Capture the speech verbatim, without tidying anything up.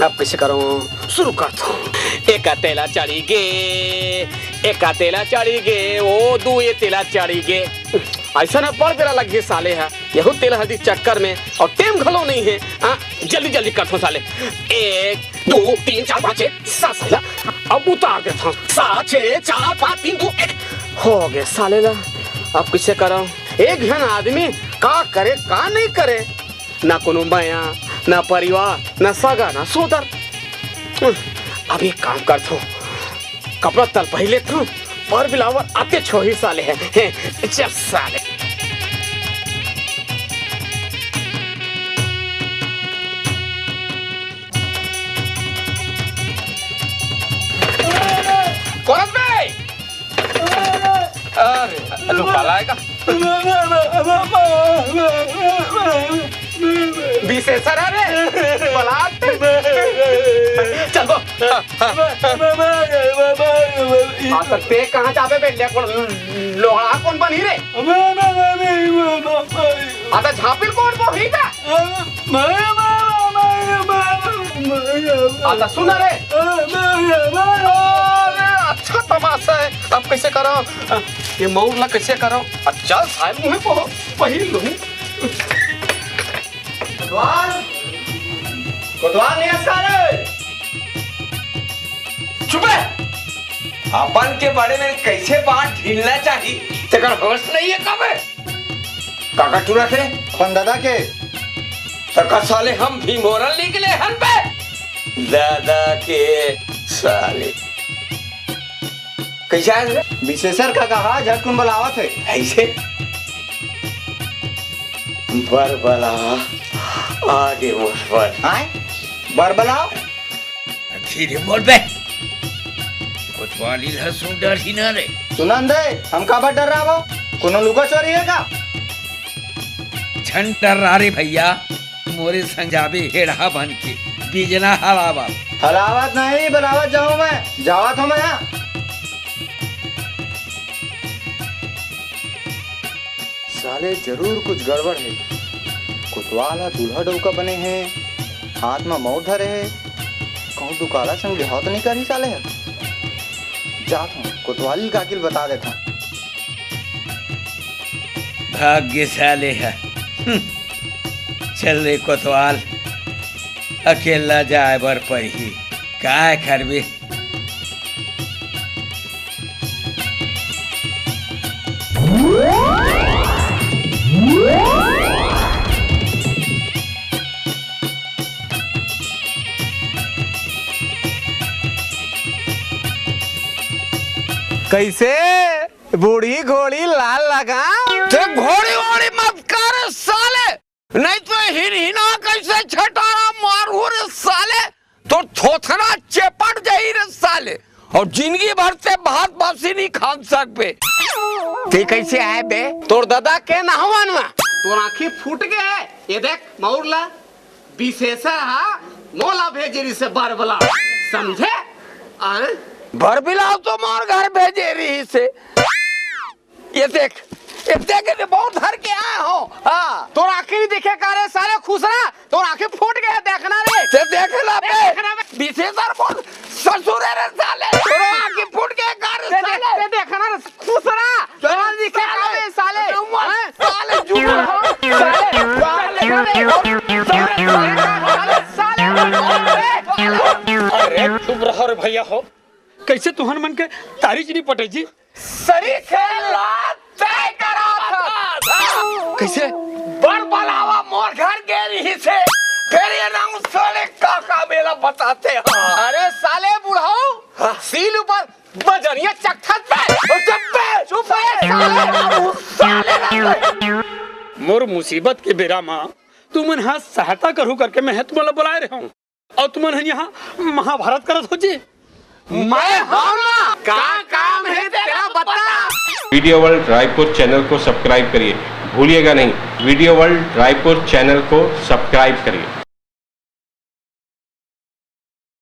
अब कइसे करंव? शुरू करथंव। एका तेला चढ़ी गे, एका तेला चढ़ी गे, ओ दू ए तेला चढ़ी गे। अइसन अब्बड़ बेरा लगही साले ह, यहू तेल हल्दी चक्कर में, अउ टेम घलो नइ हे। हाँ, जल्दी जल्दी करथंव साले। एक, दू, तीन, चार, पाँच, छः, सात, सात ला। अब उतार देथंव। सात, छः, चार, पाँच, तीन, दू, एक। हो गे साले ला। अब कइसे करंव? एक झन आदमी का करे, का नइ करे? ना कोनो मया, ना परिवार, ना सगा, ना सोदर। अब एक काम करथंव, कपड़ा तल पहिर लेथंव अउ बिलावर आते छोही साले हे। हे, चल साले। कोरस बे! अरे, तू काला आय का? विशेषर अरे, बलात। चल बो। हाँ, त ते कहाँ जाबे बे? ले कोन लोहड़ा कोन बनही रे? हाँ, त झाँपिल कोन बोही ता? हाँ, त सुन रे। अरे, अच्छा तमाशा हे। अब कइसे करंव? ये मउर ला कइसे करंव? अच्छा, साले मुँहे पो पहिर लूँ। कोतवाल, कोतवाल नइ हे साले। चुप हे। अपन के बड़े में कइसे बात ढीलना चाही, तेकर होश नइ हे का बे? काकर टूरा के? अपन ददा के। त का साले हम भीमोरन निकले हन बे? ददा के साले। कइसे आय रे? विशेषर का कहा झटकुन बलावत हे। अइसे? बर बला आगे मोर बर। आय? बर बलाव? धीरे बोल बे। कोतवाली ल सुन डरही ना रे। सुनन दे, हम काबर डर्राबो? कोनो लुका चोरी हे का? झन डर्रा रे भइया, मोरे संग जाबे हेड़हा बन के, बिजना हलावा। हलावत नहीं, बलावत जाहूँ मैं, जावत हँव मैं। साले जरूर कुछ गड़बड़ हे। कोतवाल ह दूल्हा डउका बने हे, हाथ म मउर धरे हे। कहूँ दुकाला संग बिहाव तो नइ करही साले ह? जात हँव, कोतवाली काकी ल बता देथँव। भाग गे साले ह। हम्म। चल रे कोतवाल, अकेल्ला जाय बर परही। काय करबे? कइसे? बूढ़ी घोड़ी लाल लगाम। ते घोड़ी वोड़ी मत कर साले, नहीं तो हिनहिना कइसे छटारा मारहूँ रे साले, तोर थोथना चेपट जाही रे साले, अउ जिनगी भर ते भात बासी नइ खा सकबे। ते कइसे आय बे? तोर ददा के नहवन म तोर आँखी फूट गे हे। ये देख मउर ला, विशेषर ह मोला भेजे रिहिसे बर बलाव, समझे? आय? बर बलाव तो मोर घर भेजे रिहिसे। ये देख, ये देख, ये मउर धर के आय हँव। हाँ। तोर आँखी नइ दिखे का रे साले खुसरा? तोर आँखी फूट गे हे, देखना रे। ते देख ला बे। देखना बे। विशेषर मोर ससुर हे रे साले। तोर आँखी फूट गे हे का रे ते देख, साले? ते देखना रे खुसरा। तोर दिखे का बे साले? हैं? साले जुआ। साले, साले, साले, साले, साले, साले। अरे चुप रहो रे भइया हो। कइसे तुहन मन के तारी च नइ पटे जी? सरीखे ला तय करा था। कइसे? बर बलावा मोर घर गे रिहिसे, फेर ये नाम साले का का मेला बताते हैं। अरे साले बुढ़ऊ, हाँ। सील ऊपर बजरिया चकथस बे। चुप बे। चुप बे, साले। साले ना। मोर मुसीबत के बेरा म तुमन ह सहायता करहू करके मैं ह तुमन ला बुलाय रहेंव। अउ तुमन ह यहाँ महाभारत करत हो जी। मैं हूँ ना, का काम हे तेला बता। वीडियो वर्ल्ड रायपुर चैनल को सब्सक्राइब करिए, भूलिएगा नहीं। वीडियो वर्ल्ड रायपुर चैनल को सब्सक्राइब करिए।